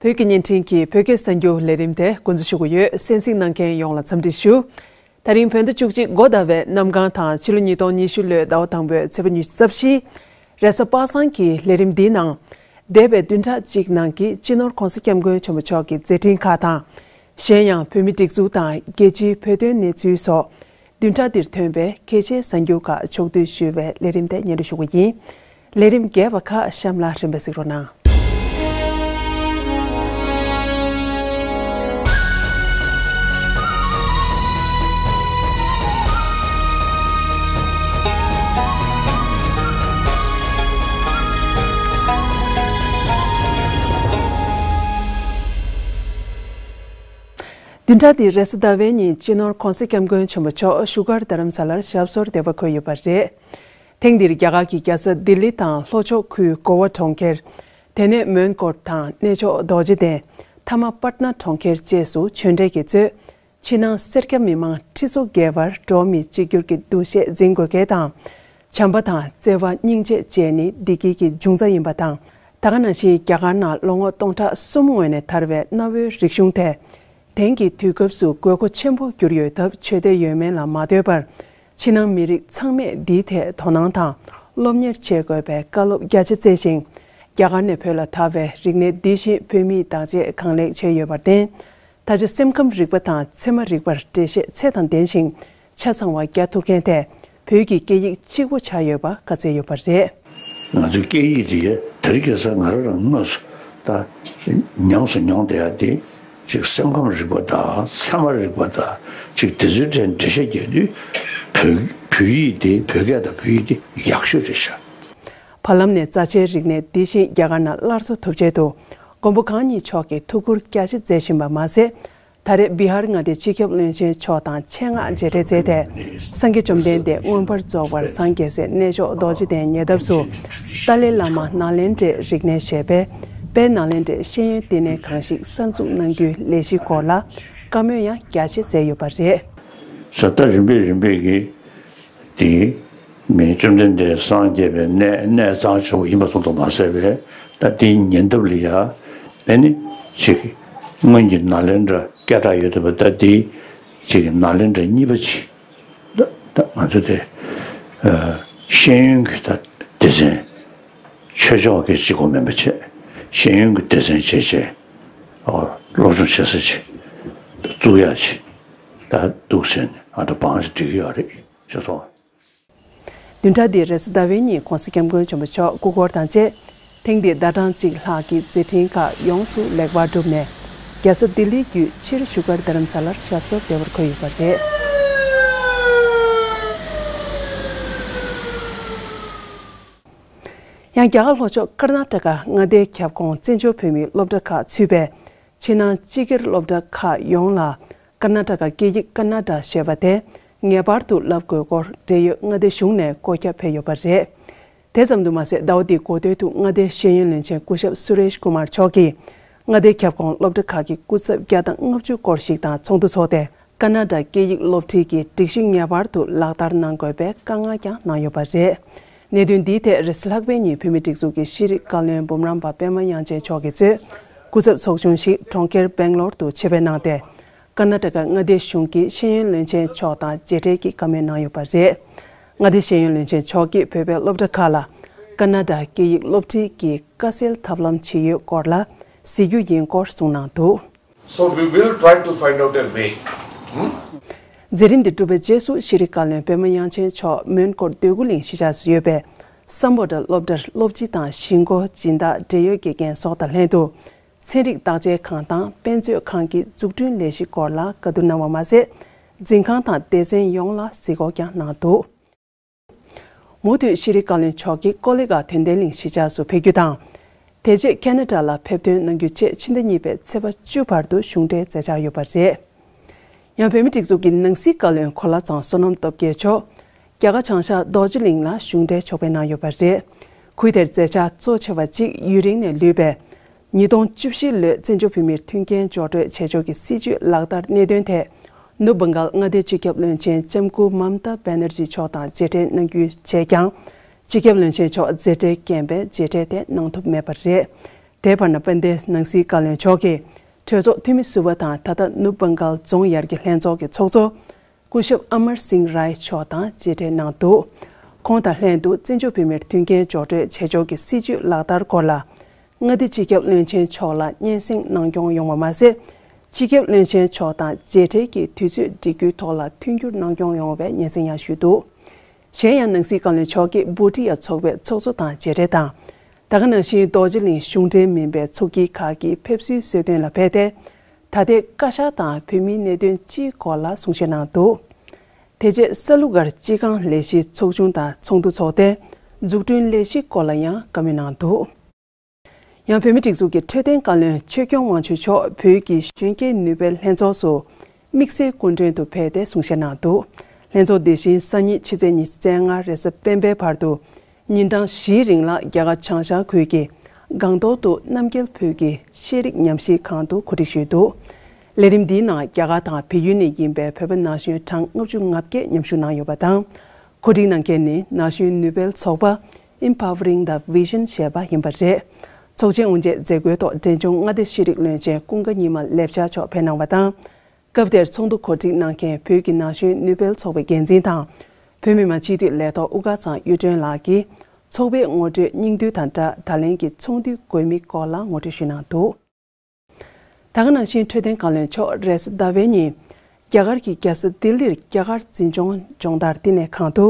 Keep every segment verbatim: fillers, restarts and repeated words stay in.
བོད་ཀྱི་བརྙན་འཕྲིན་གྱི་བོད་སྐད་གསར་འགྱུར་ལས་རིམ་དེ་འགོ་འཛུགས་ཞུ་གི་ཡོད། གསན་གཟིགས་གནང་མཁན་ཡོངས་ལ་འཚམས་འདྲི་ཞུ། ད་རིང་བོད་ཟླ་བཅུ་གཅིག་འགོ་ཟླ་བའི་གནམ་གང་དང་ཕྱི་ལོ་ཉིས་སྟོང་ཉི་ཤུ་ལོའི་ཟླ་བ་དང་པོའི་ཚེས་པ་ཉི་ཤུ་རྩ་བཞི། རེས་གཟའ་པ་སངས་ཀྱི་ལས་རིམ་འདིའི་ནང་། འདས་པའི་བདུན་ཕྲག་གཅིག་ནང་གི་སྤྱི་ནོར་༧གོང་ས་༧སྐྱབས་མགོན་ཆེན་པོ་མཆོག་གི་མཛད་འཕྲིན་ཁག་དང་། གཞན་ཡང་བོད་མི་སྒྲིག་འཛུགས་དང་རྒྱལ་སྤྱིའི་བོད་དོན་གནས་ཚུལ་སོགས། བདུན་ཕྲག་འདིར་ཐོན་པའི་གལ་ཆེའི་གསར་འགྱུར་ཁག་ཕྱོགས་བསྡུས་ཞུས་པའི་ལས་རིམ་དེ་སྙན་སྒྲོན་ཞུ་གི་ཡིན། ལས་རིམ་རྒྱས་པ་ཁག་གཤམ་ལ་རིམ་པས་གཟིགས་རོགས་གནང་། བདུན་ཕྲག་འདིའི་རེས་གཟའ་ཟླ་བའི་ཉིན་སྤྱི་ནོར་༧གོང་ས་༧སྐྱབས་མགོན་ཆེན་པོ་མཆོག་བཞུགས་སྒར་རྡ་རམ་ས་ལར་ཞབས་སོར་བདེ་བར་འཁོད་ཡོད་པ་རེད། ཐེངས་འདིར་རྒྱ་གར་གྱི་རྒྱལ་ས་ལྡི་ལི་དང་ལྷོ་ཕྱོགས་ཁུལ་གོ་བ་གྲོང་ཁྱེར། དེ་ནས་མོན་གྷོ་དང་གནས་མཆོག་རྡོ་རྗེ་གདན། མཐའ་མ་པཊ་ན་གྲོང་ཁྱེར་བཅས་སུ་ཆོས་འབྲེལ་གྱིས་གཙོས། ཕྱི་ནང་སེར་སྐྱ་མི་མང་ཁྲི་ཚོ་བརྒལ་བར་འགྲོ་བ་མིའི་གཅིག་གྱུར་གྱི་འདུ་ཤེས་འཛིན་དགོས་གལ་དང་། བྱམས་པ་དང་བརྩེ་བ་སྙིང་རྗེ་བཅས་ནི་བདེ་སྐྱིད་ཀྱི་འབྱུང་རྩ་ཡིན་པ་དང་། ད་ག་ནང་བཞིན་རྒྱ་གར་ནང་ལོ་ངོ་སྟོང་ཕྲག་གསུམ་སྔོན་ནས་དར་བའི་གནའ་བོའི་རིག་གཞུང་དེ། དེང་གི་དུས་སྐབས་སུ་དགོས་མཁོ་ཆེན་པོ་གྱུར་ཡོད་སྟབས་ཆོས་དད་ཡོད་མེད་ལ་མ་ལྟོས་པར། ཕྱི་ནང་མི་རིགས་ཚང་མས་འདིའི་ཐད་དོ་སྣང་དང་སློབ་གཉེར་བྱེད་དགོས་པའི་བཀའ་སློབ་རྒྱ་ཆེ་བསྩལ་ཞིང་། རྒྱ་གར་ནས་བོད་ལ་དར་བའི་རིག་གནས་འདི་བཞིན་བོད་མིས་བདག་གཅེས་གང་ལེགས་བྱས་ཡོད་པར་བརྟེན། ད་ཆ་སེམས་ཁམས་རིག་པ་དང་ཚད་མ་རིག་པར་འགྲེལ་བཤད་ཚད་དང་ལྡན་ཞིང་ཆ་ཚང་བ་རྒྱག་ཐུབ་མཁན་དེ་བོད་ཀྱི་སྐད་ཡིག་གཅིག་པུ་ཆགས་ཡོད་པ་བཀའ་སྩལ་ཡོད་པ་རེད། ང་ཚོའི་སྐད་ཡིག་དེ་དེ་རིང་ཁ་སང་ང་རང་རང་དངོས་སུ་ད་ཉམས་སུ་མྱོང་བསྡད་ཡ་དེ་ཅིག་སེམས་ཁམས་རིག་པ་དང་ཚད་མ་རིག་པ་དང་ཅིག་དེ་ཚོའི་གྲས་འགྲེལ་བཤད་རྒྱག་དུས་བོད་བོད་ཡིག་དེ་བོད་སྐད་དང་བོད་ཡིག་དེ་ཡག་ཤོས་རེད་ཤག་བར་ལམ་ནས་རྩ་ཆེའི་རིག་གནས་འདི་བཞིན་རྒྱ་གར་ནང་སླར་གསོ་ཐུབ་ཆེད་དུ་མགོན་པོ་གང་ཉིད་མཆོག་གིས་ཐུགས་ཁུར་རྒྱ་ཆེ་མཛད་བཞིན་པ་མ་ཟད། ད་རེས་བི་ཧར་མངའ་སྡེའི་སྤྱི་ཁྱབ་བློན་ཆེན་མཆོག་དང་ཆེད་མངགས་མཇལ་འཕྲད་མཛད་དེ། སངས་རྒྱས་བཅོམ་ལྡན་འདས་མངོན་པར་རྫོགས་པར་སངས་རྒྱས་སའི་གནས་མཆོག་རྡོ་རྗེ་གདན་ཉེ་འདབས་སུ་ཏཱ་ལའི་བླ་མ་ནཱ་ལེནྡྲའི་རིག་གནས་ཞེས་པའི་དཔལ་ནཱ་ལེནྡྲའི་ཤེས་ཡོན་བསྟི་གནས་ཁང་ཞིག་གསར་འཛུགས་གནང་རྒྱུའི་ལས་གཞིའི་སྐོར་ལ་བཀའ་མོལ་ཡང་རྒྱ་ཆེ་མཛད་ཡོད་པ་རེད། ས་ད་རིམ་པས་རིམ་པས་ཀྱིས་དེ་མི་བཅོམ་ལྡན་འདས་སངས་རྒྱས་པའི་གནས་གནས་གཙང་ཆེ་བོ་ཡིན་པ་སོགས་དུ་མ་ཟད་པས་ད་དེའི་ཉེ་འདབས་ལ་ཡ་ཨེ་ནི་ཅིག་སྔོན་གྱི་ནཱ་ལེནྡྲ་སྐད་གྲགས་ཡོད་བསྡད་པ་ད་དེའི་ཅིག་ནཱ་ལེནྡྲ་གཉིས་པ་ཅིག་ད་ད་ང་ཚོ་དེ་ཤེས་ཡོན་གྱི་ད་སྡེ་ཚན་ཆོས་ཕྱོགས་ཀྱི་གཅིག་པོ་མིན་པ་བྱས་ཤེས་ཡོན་གྱི་སྡེ་ཚན་བྱས་བྱས་སློབ་སྦྱོང་བྱེད་ས་ཅིག་བཙུགས་ཡ་ཅིག་ད་འདུག་ཟེར་ནས་ང་ཚོ་བང་ཞིག་སྒྲིག་གི་ཡོད་རེད་ཤེས་སོང་། བདུན་ཕྲག་འདིའི་རེས་གཟའ་ཟླ་བའི་ཉིན་༧གོང་ས་༧སྐྱབས་མགོན་ཆེན་པོ་མཆོག་སྐུ་འཁོར་དང་བཅས་ཐེངས་འདིའི་ཟླ་གྲངས་གཅིག་ལྷག་གི་མཛད་འཕྲིན་ཁག་ཡོངས་སུ་ལེགས་པར་གྲུབ་ནས་རྒྱལ་ས་ལྡི་ལི་བརྒྱུད་ཕྱིར་བཞུགས་སྒར་རྡ་རམ་ས་ལར་ཞབས་སོར་བདེ་བར་འཁོད་ཡོད་པ་རེད། ཡང་རྒྱ་གར་ལྷོ་ཕྱོགས་ཀར་ན་ཊ་ཀ་མངའ་སྡེའི་ཁྱབ་ཁོངས་བཙན་བྱོལ་བོད་མིའི་སློབ་གྲྭ་ཁག་ཚུད་པའི་ཕྱི་ནང་སྤྱི་སྒེར་སློབ་གྲྭ་ཁག་ཡོངས་ལ་ཀར་ན་ཊ་ཀ་སྐད་ཡིག་ཀར་ན་ཊ་ཞེས་པ་དེ་ངེས་པར་དུ་བསླབ་དགོས་སྐོར་འབྲེལ་ཡོད་མངའ་སྡེ་གཞུང་ནས་བཀོད་ཁྱབ་ཕེབས་ཡོད་པ་རེད། དེ་ཙམ་དུ་མ་ཟད་ཟླ་བ་འདིའི་འགོ་སྟོད་དུ་མངའ་སྡེའི་ཤེས་ཡོན་བློན་ཆེན་སྐུ་ཞབས་སུ་རེཤ་ཀུ་མར་མཆོག་གིས་མངའ་སྡེའི་ཁྱབ་ཁོངས་སློབ་གྲྭ་ཁག་གི་སྐུ་ཚབ་བརྒྱ་དང་ལྔ་བཅུ་སྐོར་ཞིག་དང་ཚོགས་འདུ་འཚོགས་ཏེ། ཀར་ན་ཊ་སྐད་ཡིག་སློབ་ཁྲིད་ཀྱི་སྒྲིག་གཞི་ངེས་པར་དུ་ལག་བསྟར་གནང་དགོས་པའི་བཀའ་མངགས་ཀྱང་གནང་ཡོད་པ་རེད། གནད་དོན་འདིའི་ཐད་རེས་གཟའ་ལྷག་པའི་ཉིན་བོད་མིའི་སྒྲིག་འཛུགས་ཀྱི་ཤེས་རིག་བཀའ་བློན་འབུམ་རམས་པ་པད་མ་དབྱངས་ཅན་མཆོག་གིས་གཙོས་སྐུ་ཚབ་ཚོགས་ཆུང་ཞིག་གྲོང་ཁྱེར་སྦེང་ལོར་དུ་ཆེད་ཕེབས་གནང་སྟེ། ཀར་ན་ཊ་ཀ་མངའ་སྡེའི་གཞུང་གི་ཤེས་ཡོན་བློན་ཆེན་མཆོག་དང་མཇལ་འཕྲད་ཀྱིས་བཀའ་མོལ་གནང་ཡོད་པ་རེད། མངའ་སྡེའི་ཤེས་ཡོན་བློན་ཆེན་མཆོག་གིས་བོད་པའི་སློབ་གྲྭ་ཁག་ལ་ཀར་ན་ཊ་སྐད་ཡིག་སློབ་ཁྲིད་ཀྱི་དཀའ་སེལ་ཐབས་ལམ་ཇི་ཡོད་སྐོར་ལ་གཟིགས་རྒྱུ་ཡིན་སྐོར་གསུངས་གནང་འདུག། So we will try to find out a way. མཛད་རིམ་འདི་གྲུབ་པའི་རྗེས་སུ་ཤེས་རིག་བཀའ་བློན་པད་མ་དབྱངས་ཅན་མཆོག་མོན་གྷོ་འདོད་རྒུ་གླིང་གཞིས་ཆགས་སུ་ཡོད་པའི་སམ་བྷོ་ཊ་སློབ་གྲྭར་སློབ་སྤྱི་དང་གཞིས་འགོ་སྦྱིན་བདག་འབྲེལ་ཡོད་དགེ་རྒན་སོགས་དང་ལྷན་དུ་ཚན་རིག་བརྟག་དཔྱད་ཁང་དང་དཔེ་མཛོད་ཁང་གི་འཛུགས་སྐྲུན་ལས་གཞི་སྐོར་ལ་བཀའ་བསྡུར་གནང་བ་མ་ཟད། འཛིན་ཁང་དང་སྡེ་ཚན་ཡོངས་ལ་གཟིགས་སྐོར་ཀྱང་གནང་འདུག། མུ་མཐུད་ཤེས་རིག་བཀའ་བློན་མཆོག་གིས་ཀོ་ལི་གྷལ་དོན་ལྡན་གླིང་གཞིས་ཆགས་སུ་ཕེབས་རྒྱུ་དང་། དེ་རྗེས་ཁེ་ན་ཌ་ལ་ཕེབས་ཐོན་གནང་རྒྱུ་བཅས་ཕྱི་ཟླ་གཉིས་པའི་ཚེས་པ་བཅུ་བར་དུ་གཞུང་འབྲེལ་མཛད་འཆར་ཡོད་པ་རེད། ཡང་བོད་མིའི་སྒྲིག་འཛུགས་ཀྱི་ནང་སྲིད་བཀའ་བློན་གོ་ལ་ཚང་བསོད་ནམས་སྟོབས་རྒྱལ་མཆོག་རྒྱ་གར་བྱང་ཤར་རྡོ་རྗེ་གླིང་ལ་གཞུང་འབྲེལ་ཕྱོགས་ཕེབས་གནང་ཡོད་པ་རེད། ཁུལ་དེར་མཛད་འཆར་གཙོ་ཆེ་བ་གཅིག་ཡུན་རིང་ནས་ལུས་པའི། ཉིས་སྟོང་བཅུ་བཞི་ལོའི་བཙན་བྱོལ་བོད་མིར་མཐུན་རྐྱེན་སྦྱོར་སྤྲོད་བྱེད་ཕྱོགས་ཀྱི་སྲིད་བྱུས་ལག་བསྟར་གནད་དོན་ཐད། ནུབ་བྷང་གལ་མངའ་སྡེའི་སྤྱི་ཁྱབ་བློན་ཆེན་ལྕམ་སྐུ་མམ་ཏཱ་བྷེ་ནར་ཇི་མཆོག་དང་མཇལ་འཕྲད་གནང་རྒྱུའི་བྱས་ཀྱང་། སྤྱི་ཁྱབ་བློན་ཆེན་མཆོག་མཛད་བྲེལ་རྐྱེན་པས་མཇལ་འཕྲད་དེ་གནང་ཐུབ་མེད་པ་རེད། དེའི་བར་ན་དཔལ་ལྡན་ནང་སྲིད་བཀའ་བློན་མཆོག་གིས་གྲོས་ཚོགས་འཐུས་མི་ཟུར་པ་དང་ད་ལྟ་ནུབ་བྷང་གཱལ་རྫོང་ཡར་གྱི་ལྷན་ཚོགས་ཀྱི་ཚོགས་གཙོ་སྐུ་ཞབས་ཨ་མར་སིང་རའི་མཆོག་དང་མཇལ་འཕྲད་གནང་འདུག་ཁོང་དང་ལྷན་དུ་བཙན་བྱོལ་བོད་མིར་མཐུན་རྐྱེན་སྦྱོར་སྤྲོད་བྱེད་ཕྱོགས་ཀྱི་སྲིད་བྱུས་ལག་བསྟར་སྐོར་ལ། མངའ་སྡེ་སྤྱི་ཁྱབ་བློན་ཆེན་མཆོག་ལ་སྙན་སེང་གནང་སྐྱོང་ཡོང་བ་མ་ཟད། སྤྱི་ཁྱབ་བློན་ཆེན་མཆོག་དང་མཇལ་འཕྲད་ཀྱི་དུས་ཚོད་སྒྲིག་རྒྱུའི་ཐོག་ལ་མཐུན་འགྱུར་གནང་སྐྱོང་ཡོང་བའི་སྙན་སེང་ཡང་ཞུས་འདུག་གཞན་ཡང་ནང་སྲིད་བཀའ་བློན་མཆོག་གིས་བྷུ་ཏི་ཡ་ཚོགས་པའི་ཚོགས་གཙོ་དང་མཇལ་འཕྲད་དང་། ད་ག་ནང་བཞིན་རྡོ་རྗེ་གླིང་གཞུང་འབྲེལ་མིན་པའི་ཚོགས་སྐྱིད་ཁག་གི་ཕེབས་བསུའི་གསོལ་སྟོན་ལ་ཕེབས་ཏེ། ད་ལྟའི་བཀའ་ཤག་དང་བོད་མིའི་གནད་དོན་སྤྱིའི་སྐོར་ལ་གསུང་བཤད་གནང་འདུག་དེ་རྗེས་ས་ལུ་སྒར་སྤྱི་ཁང་ལས་གཞིའི་ཚོགས་ཆུང་དང་ཚོགས་འདུ་འཚོགས་ཏེ། འཛུགས་སྐྲུན་ལས་གཞི་སྐོར་ལ་ཡང་བཀའ་མོལ་གནང་འདུག་ཡང་བོད་མིའི་སྒྲིག་འཛུགས་ཀྱི་འཕྲོད་བསྟེན་བཀའ་བློན་ཆོས་སྐྱོང་དབང་ཕྱུག་མཆོག་བོད་ཀྱི་གཞོན་སྐྱེས་ནུས་པའི་ལྷན་ཚོགས་སུ་དམིགས་བསལ་སྐུ་མགྲོན་དུ་ཕེབས་ཏེ་གསུང་བཤད་གནང་འདུག་ལྷན་ཚོགས་འདི་བཞིན་སང་ཉིན་ཕྱི་ཚེས་ཉི་ཤུ་རྩ་ལྔ་རེས་གཟའ་སྤེན་པའི་བར་དུ་ཉིན་གྲངས་བཞིའི་རིང་ལ་རྒྱ་གར་བྱང་ཤར་ཁུལ་གྱི་སྒང་ཏོག་ཏུ་རྣམ་རྒྱལ་བོད་ཀྱི་ཤེས་རིག་ཉམས་ཞིབ་ཁང་དུ་གོ་སྒྲིག་ཞུས་འདུག་ལས་རིམ་འདིའི་ནང་རྒྱ་གར་དང་བལ་ཡུལ་ནས་ཡིན་པའི་བོད་པ་ན་གཞོན་གྲངས་ལྔ་བཅུ་ང་བརྒྱད་མཉམ་ཞུགས་གནང་ཡོད་པ་དང་། གོ་སྒྲིག་གནང་མཁན་ནི་ན་གཞོན་ནུས་སྤེལ་ཚོགས་པ་Empowering the Vision ཞེས་པ་ཡིན་པ་རེད། ཚོགས་ཆེན་དབུ་འབྱེད་མཛད་སྒོའི་ཐོག་འབྲས་ལྗོངས་མངའ་སྡེ་ཤེས་རིག་བློན་ཆེན་ཀུན་དགའ་ཉི་མ་ལེབ་ཤ་མཆོག་ཕེབས་གནང་བ་དང་། སྐབས་དེར་ཚོགས་འདུ་གོ་སྒྲིག་གནང་མཁན་བོད་ཀྱི་ན་གཞོན་ནུས་སྤེལ་ཚོགས་པའི་འགན་འཛིན་དང་། བོད་མི་མང་སྤྱི་འཐུས་ལས་ཐོག་དབུ་དཀར་ཚང་གཡུ་སྒྲོན་ལགས་ཀྱིས་ཚོགས་པའི་ངོ་སྤྲོད་སྙིང་བསྡུས་དང་སྦྲགས་ད་ལན་གྱི་ཚོགས་འདུའི་དགོས་དམིགས་སྐོར་ལ་ངོ་སྤྲོད་ཞུས་གནང་འདུག་ད་ག་ནང་བཞིན་འཕྲོད་བསྟེན་བཀའ་བློན་མཆོག་རེས་གཟའ་ཟླ་བའི་ཉིན་རྒྱ་གར་གྱི་རྒྱལ་ས་ལྡི་ལིར་རྒྱ་གར་འཛིན་སྐྱོང་སྦྱོང་བརྡར་བསྟི་གནས་ཁང་དུ་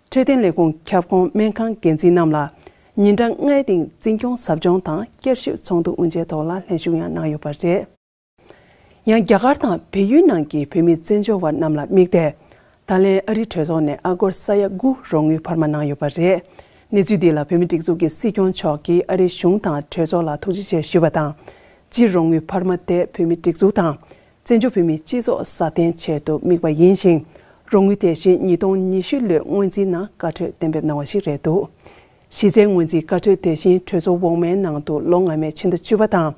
འཕྲོད་བསྟེན་ལས་ཁུངས་ཁྱབ་ཁོངས་སྨན་ཁང་འགན་འཛིན་རྣམས་ལ་ཉིན་གྲངས་ལྔའི་རིང་འཛིན་སྐྱོང་ཟབ་སྦྱོང་དང་བསྐྱར་ཞིབ་ཚོགས་འདུ་དབུ་འབྱེད་ཐོག་ལ་ལྷན་ཞུགས་ཡང་གནང་ཡོད་པ་རེད། ཡང་རྒྱ་གར་དང་བལ་ཡུལ་ནང་གི་བོད་མི་བཙན་བྱོལ་བ་རྣམས་ལ་དམིགས་ཏེ། ད་ལན་ཨ་རིའི་གྲོས་ཚོགས་ནས་ཨ་སྒོར་ས་ཡ་དགུ་རོགས་དངུལ་འཕར་མ་གནང་ཡོད་པ་རེད། གནས་ཚུལ་འདི་ལ་བོད་མིའི་སྒྲིག་འཛུགས་ཀྱི་སྲིད་སྐྱོང་མཆོག་གིས་ཨ་རིའི་གཞུང་དང་གྲོས་ཚོགས་ལ་ཐུགས་རྗེ་ཆེ་ཞུས་པ་དང་། སྤྱིར་རོགས་དངུལ་འཕར་མ་དེ་བོད་མིའི་སྒྲིག་འཛུགས་དང་། བཙན་བྱོལ་བོད་མིའི་སྤྱི་ཚོགས་སྲ་བརྟན་ཆེད་དུ་དམིགས་པ་ཡིན་ཞིང་། རོགས་དངུལ་དེ་བཞིན་ཉིས་སྟོང་ཉི་ཤུ་ལོའི་སྔོན་རྩིས་ནང་བཀའ་འཁྲོལ་གཏན་འབེབས་གནང་བ་ཞིག་རེད་འདུག་གཞི་རྩའི་སྔོན་རྩིས་བཀའ་འཁྲོལ་དེ་བཞིན་གྲོས་ཚོགས་འོག་མའི་ནང་དུ་ལོ་སྔ་མའི་ཕྱི་ཟླ་བཅུ་པ་དང་།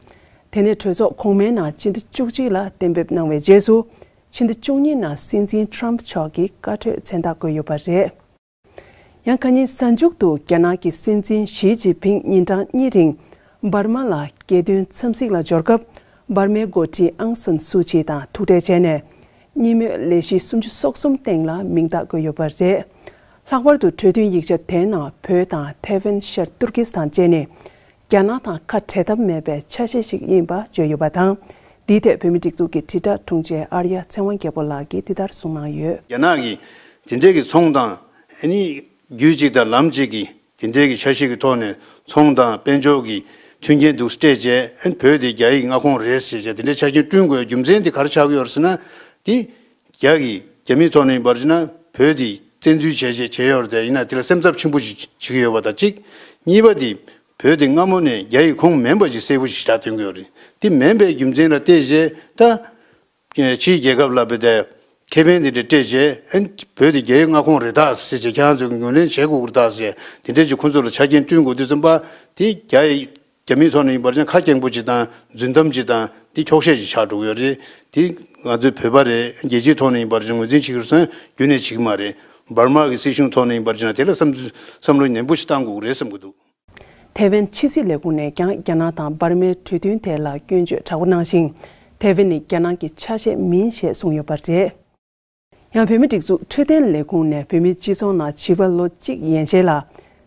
དེ་ནས་གྲོས་ཚོགས་གོང་མའི་ནང་ཕྱི་ཟླ་བཅུ་གཅིག་ལ་གཏན་འབེབས་གནང་བའི་རྗེས་སུ། ཕྱི་ཟླ་བཅུ་གཉིས་ནང་སྲིད་འཛིན་ཁྲམ་མཆོག་གིས་བཀའ་འཁྲོལ་མཚན་རྟགས་བཀོད་ཡོད་པ་རེད། ཡང་ཁ་ཉིན་གཟའ་མཇུག་ཏུ་རྒྱ་ནག་གི་སྲིད་འཛིན་ཞི་ཅིན་ཕིང་ཉིན་གྲངས་གཉིས་རིང་འབར་མ་ལ་རྒྱལ་དོན་འཚམས་གཟིགས་ལ་འབྱོར་སྐབས། འབར་མའི་འགོ་ཁྲིད་ཨང་སན་སུ་ཅི་དང་ཐུག་འཕྲད་བྱས་ནས། གཉིས་མོས་ལས་གཞི་སུམ་ཅུ་སོ་གསུམ་སྟེང་ལ་མིང་རྟགས་བཀོད་ཡོད་པ་རེད། ལྷག་པར་དུ་གྲོས་མཐུན་ཡིག་ཆ་དེའི་ནང་བོད་དང་ཐའེ་ཝན་ཤར་ཏུར་ཀིས་ཐན་བཅས་ནི། རྒྱ་ནག་དང་ཁ་བྲལ་ཐབས་མེད་པའི་ཆ་ཤས་ཤིག་ཡིན་པ་བརྗོད་ཡོད་པ་དང་། འདིའི་ཐད་བོད་མིའི་སྒྲིག་འཛུགས་ཀྱི་དྲིལ་བསྒྲགས་དྲུང་ཆེ་ཨར་ཡ་ཚེ་དབང་རྒྱལ་པོ་ལགས་ཀྱིས་འདི་ལྟར་གསུངས་གནང་ཡོད། རྒྱ་ནག་གིས་དེ་འདྲའི་གི་ཚོང་དང་ཨ་ནི་རྒྱུད་གཅིག་དང་ལམ་གཅིག་གི་དེ་འདྲའི་གི་ཆ་ཤས་ཀྱི་ཐོག་ནས་ཚོང་དང་དཔལ་འབྱོར་གྱི་མཐུན་རྐྱེན་འདུག་སྤྲད་བྱས་ཨ་ནི་བོད་དེ་རྒྱ་ཡི་མངའ་ཁོངས་རེད་ཟེར་བྱས་དེ་འདྲའི་ཆ་རྐྱེན་བསྐྲུན་དགོས་རྒྱུ་མཚན་དེ་ག་རེ་ཆགས་ཀྱི་ཡོད་རེད་ཟེར་ན། དེ་རྒྱ་གིས་རྒྱ་མིའི་ཐོག་ནས་ཡིན་པར་བྱས་ན་བོད་དེ་བཙན་འཛུལ་བྱས་བྱས་བྱས་ཡོད་རེད་དེ། ཡིན་ན་དེ་ལ་སེམས་འཚབ་ཆེན་པོ་ཞིག་བྱེད་ཀྱི་ཡོད་པ་དང་གཅིག་གཉིས་པ་དེ་བོད་དེ་སྔ་མོ་ནས་རྒྱ་ཡི་ཁོངས་མིན་པ་ཞིག་གསལ་པོ་ཞིག་ཞེ་དྲག་སྟོན་གྱི་ཡོད་རེད། དེ་མིན་པའི་རྒྱུ་མཚན་ལ་བལྟས་བྱས་ད། ཕྱིའི་རྒྱལ་ཁབ་ལ་བལྟས་ཏེ་ཁེ་ཕན་དེ་འདྲ་སྤྲད་བྱས་ཨ་ནི་བོད་དེ་རྒྱ་ཡི་མངའ་ཁོངས་རེད་ད་ཟེར་བྱས་ཁྱེད་རང་ཚོས་ངོས་ལེན་བྱེད་དགོས་ཀྱི་རེད་ད་ཟེར་བྱས་དེ་འདྲ་ཅིག་ཁོང་ཚོ་ལ་ཆ་རྐྱེན་བསྐྲུན་དགོས་དུས་ཙམ་པ་དེ་རྒྱ་ཡི་རྒྱ་མིའི་ཐོག་ནས་ཡིན་པར་བྱས་ན་ཁ་སྐྱེངས་པོ་ཅིག་དང་རྫུན་གཏམ་ཅིག་དང་དེ་འཁྱོག་བཤད་ཅིག་ཆགས་འགྲོ་གི་ཡོད་རེད། དེ་ང་ཚོའི་བོད་པ་རེད། རྒྱལ་སྤྱིའི་ཐོག་ནས་ཡིན་པར་བྱས་ན་ངོས་འཛིན་བྱེད་ཀྱི་རེད་ཟེར་ན་རྒྱུན་ནས་བྱེད་ཀྱི་མ་རེད། འབར་མ་གི་སྲིད་གཞུང་ཐོག་ནས་ཡིན་པར་བྱས་ན་དེ་ལ་བསམ་བསམ་བློ་ནན་པོ་ཞིག་བཏང་དགོས་ཀྱི་རེད་བསམ་གྱི་འདུག་ཐའེ་ཝན་ཕྱི་སྲིད་ལས་ཁུངས་ནས་ཀྱང་རྒྱ་ནག་དང་འབར་མའི་གྲོས་མཐུན་ཐད་ལ་སྐྱོན་བརྗོད་དྲག་པོ་གནང་ཞིང་། ཐའེ་ཝན་ནི་རྒྱ་ནག་གི་ཆ་ཤས་མིན་ཞེས་གསུངས་ཡོད་པ་རེད། ཡང་བོད་མིའི་སྒྲིག་འཛུགས་འཕྲོད་བསྟེན་ལས་ཁུངས་ནས་བོད་མིའི་སྤྱི་ཚོགས་ནང་བྱིས་པ་ལོ་གཅིག་ཡན་ཆད་ལ་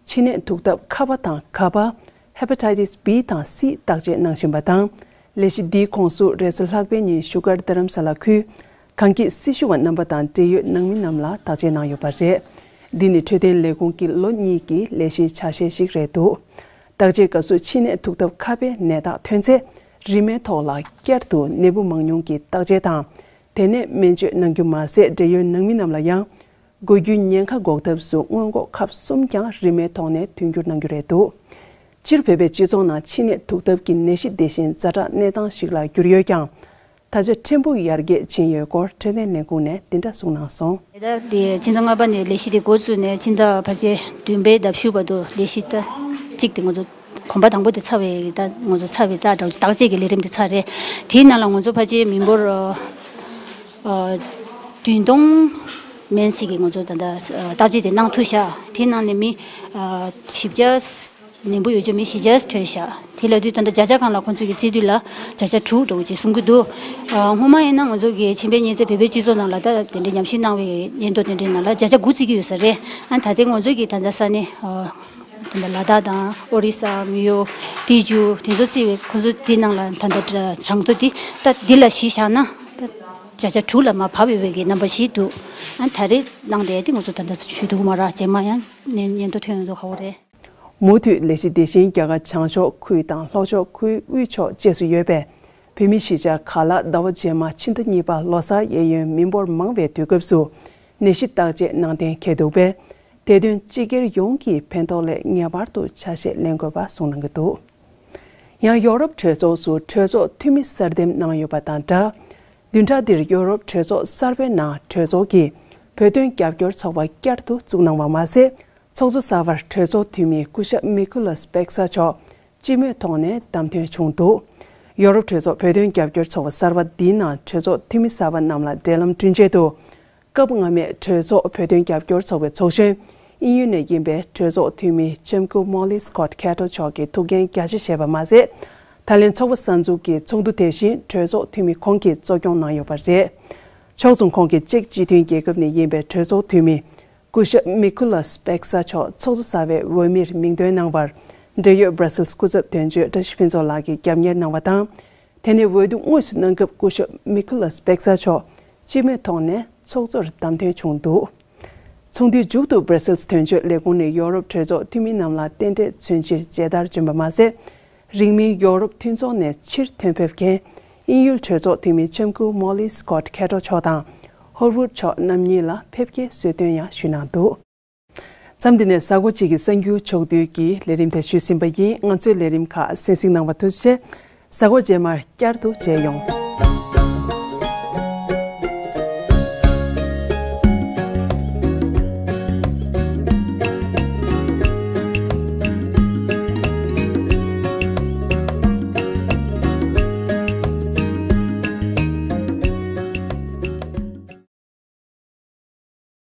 མཆིན་ནད་དུག་ཐབས་ཁ་པ་དང་ག་པ། Hepatitis B དང་C བརྟག་དཔྱད་གནང་བཞིན་པ་དང་། ལས་གཞི་འདིའི་ཁོངས་སུ་རེས་གཟའ་ལྷག་པའི་ཉིན་བཞུགས་སྒར་རྡ་རམ་ས་ལ་ཁུལ་གངས་སྐྱིད་སྲི་ཞུ་བ་རྣམ་པ་དང་འབྲེལ་ཡོད་ནང་མི་རྣམས་ལ་བརྟག་དཔྱད་གནང་ཡོད་པ་རེད། འདི་ནི་འཕྲོད་བསྟེན་ལས་ཁུངས་ཀྱི་ལོ་གཉིས་ཀྱི་ལས་གཞིའི་ཆ་ཤས་ཤིག་རེད་འདུག་བརྟག་དཔྱད་སྐབས་སུ་མཆིན་ནད་དུག་ཐབས་ཁ་པའི་ནད་རྟགས་ཐོན་ཚེ་རིན་མེད་ཐོག་ལ་བསྐྱར་དུ་ནད་འབུ་མང་ཉུང་གི་བརྟག་དཔྱད་དང་། དེ་ནས་སྨན་བཅོས་གནང་རྒྱུ་མ་ཟད་འབྲེལ་ཡོད་ནང་མི་རྣམས་ལ་ཡང་། དགོས་རྒྱུའི་ཉེན་ཁ་འགོག་ཐབས་སུ་སྔོན་འགོག་ཁབ་གསུམ་ཀྱང་རིན་མེད་ཐོག་ནས་མཐུན་འགྱུར་གནང་རྒྱུ་རེད་འདུག་སྤྱིར་བོད་པའི་སྤྱི་ཚོགས་ནང་མཆིན་ནད་དུག་ཐབས་ཀྱི་ནད་གཞི་འདི་བཞིན་ཛ་དྲག་གནས་སྟངས་ཤིག་ལ་གྱུར་ཡོད་ཀྱང་། ད་ཆ་ཕྲན་བུ་ཡར་རྒྱས་ཕྱིན་ཡོད་སྐོར་འཕྲོད་བསྟེན་ལས་ཁུངས་ནས་འདི་འདྲ་གསུངས་གནང་སོང་། ད་དེ་ཕྱི་ཟླ་ལྔ་པ་ནས་ལས་གཞི་དེ་འགོ་བཙུགས་ནས་ཕྱི་ཟླ་ཕལ་ཆེར་བདུན་པའི་ཟླ་བཞུགས་བར་དུ་ལས་གཞི་ད་གཅིག་དེ་ང་ཚོ་གོམ་པ་དང་པོ་དེ་ཚར་བའི་ད་ང་ཚོ་ཚར་བའི་ད་བརྟག་དཔྱད་ཀྱི་ལས་རིམ་དེ་ཚར་རེད། དེའི་ནང་ལ་ང་ཚོ་ཕལ་ཆེར་མི་འབོར་བདུན་སྟོང་མན་ཞིག་གིས་ང་ཚོ་ད་ལྟ་བརྟག་དཔྱད་དེ་གནང་ཐུབ་ཤག་དེའི་ནང་ནས་མི་བཞི་བརྒྱ། ནད་འབུ་ཡོད་རྒྱུ་མི་བཞི་བརྒྱ་ཐོན་ཤག་དེ་ལབ་དུས་ད་ལྟ་བརྒྱ་ཆ་སྒང་ལ་ཁོང་ཚོས་ཀྱི་བརྩི་དུས་ལ་བརྒྱ་ཆ་དྲུག་འདྲ་བོ་ཅིག་གསུང་གི་འདུག་ཨ། སྔོན་མ་ཡིན་ན་ང་ཚོ་གི་ཁྱིམ་པའི་གཉན་ཚད་བོད་པའི་སྤྱི་ཚོགས་ནང་ལ་ད་དེ་འདྲའི་ཉམས་ཞིབ་གནང་བའི་སྙན་ཐོ་དེ་འདྲའི་ནང་ལ་བརྒྱ་ཆ་དགུ་བརྩི་གི་ཡོད་ས་རེད། ཨ། ད་ལྟའི་ང་ཚོ་གི་ད་ལྟ་ས་གནས། ཨ། ད་ལྟ་ལ་དྭགས་དང་ཨོ་རི་ས། མི་ཡོ། ཏི་ཇུ། དེ་ཚོ་བརྩིས་པའི་ཁོང་ཚོ་དེ་ནང་ལ་ད་ལྟ་གྲངས་ཐོ་དེ་ད་འདི་ལ་གཞི་བཞག་ན་ད་བརྒྱ་ཆ་དྲུག་ལ་མར་བབས་ཡོད་པའི་གི་རྣམ་པ་ཞིག་འདུག་ཨ། ད་རེས་གནང་བསྡད་དེ་ང་ཚོ་ད་ལྟ་ཞུས་འདུག་མ་ར། རྗེས་མ་ཡང་སྙན་སྙན་ཐོ་ཐོན་ཡོང་དུས་ཧ་གོ་རེད། མུ་མཐུད་ལས་གཞི་འདི་བཞིན་རྒྱ་གར་བྱང་ཕྱོགས་ཁུལ་དང་ལྷོ་ཕྱོགས་ཁུལ་དབུས་ཕྱོགས་བཅས་སུ་ཡོད་པའི་བོད་མི་གཞིས་ཆགས་ཁག་ལ་ཟླ་བ་རྗེས་མ་ཕྱི་ཟླ་གཉིས་པ་ལོ་གསར་གཡས་གཡོན་མི་འབོར་མང་བའི་དུས་སྐབས་སུ་ནད་གཞི་བརྟག་དཔྱད་གནང་གཏན་འཁེལ་འདུག་པས། དེ་དོན་སྤྱི་སྒེར་ཡོངས་ཀྱིས་ཕན་ཐོགས་སླད་ངེས་པར་དུ་ཆ་ཤས་ལེན་དགོས་པ་གསུངས་གནང་གི་འདུག་ཡང་ཡོ་རོབ་གྲོས་ཚོགས་སུ་གྲོས་ཚོགས་འཐུས་མི་གསར་འདེམས་གནང་ཡོད་པ་དང་སྦྲགས། བདུན་ཕྲག་འདིར་ཡོ་རོབ་གྲོས་ཚོགས་གསར་པའི་ནང་གྲོས་ཚོགས་ཀྱི་བོད་དོན་རྒྱབ་སྐྱོར་ཚོགས་པ་བསྐྱར་དུ་བཙུགས་གནང་བ་མ་ཟད། ཚོགས་གཙོ་གསར་པར་གྲོས་ཚོགས་འཐུས་མི་སྐུ་ཞབས་མི་ཁུ་ལ་སི་པེག་ས་མཆོག་སྤྱི་མོས་ཐོག་ནས་བདམས་ཐོན་བྱུང་འདུག་ཡོ་རོབ་གྲོས་ཚོགས་བོད་དོན་རྒྱབ་སྐྱོར་ཚོགས་པ་གསར་པ་འདིའི་ནང་གྲོས་ཚོགས་འཐུས་མི་གསར་པ་རྣམས་ལ་འབྲེལ་ལམ་བསྐྲུན་ཆེད་དུ། སྐབས་སྔ་མའི་གྲོས་ཚོགས་བོད་དོན་རྒྱབ་སྐྱོར་ཚོགས་པའི་ཚོགས་གཞོན། དབྱིན་ཡུལ་ནས་ཡིན་པའི་གྲོས་ཚོགས་འཐུས་མི་ལྕམ་སྐུ་མོ་ལི་སི་ཀོད་ཁེ་ཏོ་མཆོག་གིས་ཐུགས་འགན་རྒྱ་ཆེ་བཞེས་པ་མ་ཟད། ད་ལན་ཚོགས་པ་གསར་འཛུགས་ཀྱི་ཚོགས་འདུ་དེ་བཞིན་གྲོས་ཚོགས་འཐུས་མི་ཁོང་གིས་གཙོ་སྐྱོང་གནང་ཡོད་པ་རེད། ཕྱོགས་མཚུངས་ཁོང་གིས་ཅེཀ་སྤྱི་མཐུན་རྒྱལ་ཁབ་ནས་ཡིན་པའི་གྲོས་ཚོགས་འཐུས་མི་སྐུ་ཞབས་མི་ཁུ་ལ་སི་པེག་ས་མཆོག་ཚོགས་གཙོ་གསར་པའི་འོས་མིར་མིང་འདོན་གནང་བར། འབྲེལ་ཡོད་Brussels་སྐུ་ཚབ་དོན་གཅོད་བཀྲ་ཤིས་ཕུན་ཚོགས་ལགས་ཀྱིས་རྒྱབ་གཉེར་གནང་བ་དང་། དེ་ནས་འོས་བསྡུ་དངོས་སུ་གནང་སྐབས་སྐུ་ཞབས་མི་ཁུ་ལ་སི་པེག་ས་མཆོག་སྤྱི་མོས་ཐོག་ནས་ཚོགས་གཙོར་བདམས་ཐོན་བྱུང་འདུག་ཚོགས་འདུའི་མཇུག་ཏུ་Brussels་དོན་གཅོད་ལས་ཁུངས་ནས་ཡོ་རོབ་གྲོས་ཚོགས་འཐུས་མི་རྣམས་ལ་རྟེན་འབྲེལ་མཚོན་ཕྱིར་མཇལ་དར་བྱོན་པ་མ་ཟད། རིང་མིན་ཡོ་རོབ་མཐུན་ཚོགས་ནས་ཕྱིར་ཐོན་ཕེབས་མཁན་དབྱིན་ཡུལ་གྲོས་ཚོགས་འཐུས་མི་ལྕམ་སྐུ་མོ་ལི་སི་ཀོད་ཁེ་ཏོ་མཆོག་དང་ཧོར་ཝུད་མཆོག་རྣམ་གཉིས་ལ་ཕེབས་སྐྱེལ་གསོལ་སྟོན་ཡང་ཞུས་གནང་འདུག་མཚམས་འདི་ནས་གཟའ་འཁོར་གཅིག་གི་གསར་འགྱུར་ཕྱོགས་བསྡུས་ཀྱི་ལས་རིམ་དེ་ཞུས་ཟིན་པ་ཡིན། ང་ཚོའི་ལས་རིམ་ཁག་གསན་གཟིགས་གནང་བར་ཐུགས་རྗེ་ཆེ། གཟའ་འཁོར་རྗེས་མར་བསྐྱར་དུ་མཇལ་ཡོང་།